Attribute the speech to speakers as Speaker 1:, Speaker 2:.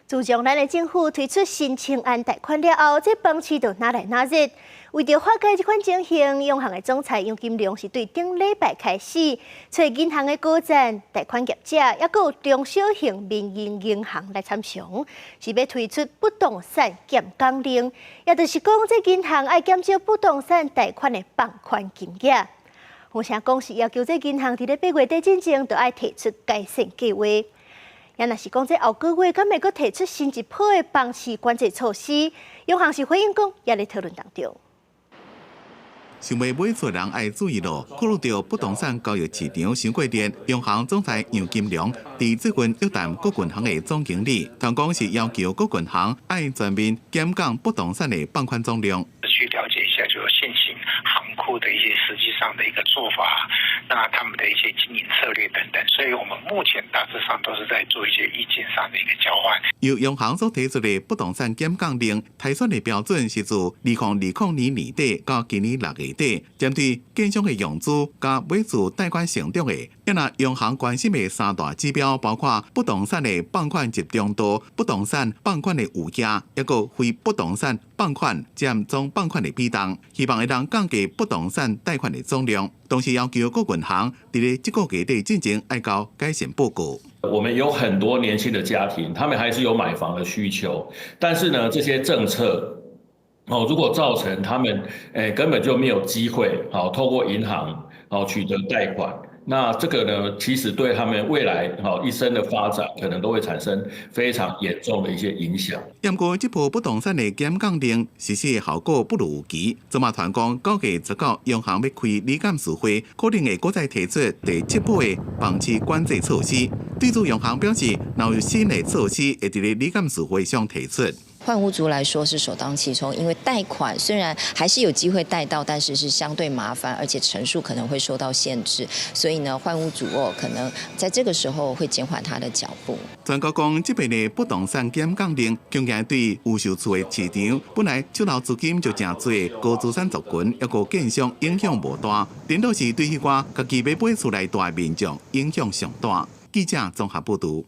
Speaker 1: 自從咱的政府推出新青安貸款了後，這房市就愈來愈熱。為著化解這款情形，央行的總裁楊金龍是對頂禮拜開始，揣銀行的高層、貸款業者，抑閣有中小型民營銀行來參詳，是欲推出不動產減降令，也就是講，這銀行愛減少不動產貸款的放款金額。風聲講是要求這銀行佇咧8月底進前，就愛提出改善計劃。也若是講這後個月，敢會閣提出新一波的房市管制措施？央行是回應講，也咧討論當中。
Speaker 2: 想欲買厝人愛注意囉，考慮著不動產交易市場傷過熱，央行總裁楊金龍佇最近約談各銀行的總經理，同講是要求各銀行愛全面減降不動產的放款總量。
Speaker 3: 去了解一下，就是現行行庫的一些實際上的一個做法，那他們的一些經營策略等等，所以我們目前大致上都是在做一些意見上的一個交換。
Speaker 2: 由央行所提出的不動產減降令，提出的標準是自2020年年底到今年6月底，針對建商的融資佮買厝貸款成長的，也若央行關心的三大指標，包括不動產的放款集中度、不動產放款的餘額，抑閣非不動產放款佔總放款的比重，希望會當降低不動產貸款的總量。同時要求各銀行佇咧這個月底進前愛交改善報告。
Speaker 4: 我們有很多年輕的家庭，他們還是有買房的需求，但是呢，這些政策哦，如果造成他們根本就沒有機會，好透過銀行好取得貸款，那這個呢，其實對他們未來好一生的發展，可能都會產生非常嚴重的一些影響。
Speaker 2: 不過，這波不動產的減降令實施的效果不如預期。這馬傳講9月19，央行欲開理監事會，可能會閣再提出第七波的房市管制措施。對此，央行表示，若有新的措施，會佇咧理監事會上提出。
Speaker 5: 換屋族來說是首當其衝，因為貸款雖然還是有機會貸到，但是是相對麻煩，而且成數可能會受到限制，所以呢，換屋族哦可能在這個時候會減緩他的腳步。
Speaker 2: 專家講，這擺的不動產減降令，強勁對預售厝的市場，本來手頭資金就誠濟，高資產族群抑閣建商影響無大，顛倒是對彼寡家己欲買厝來住的民眾影響上大。記者綜合報導。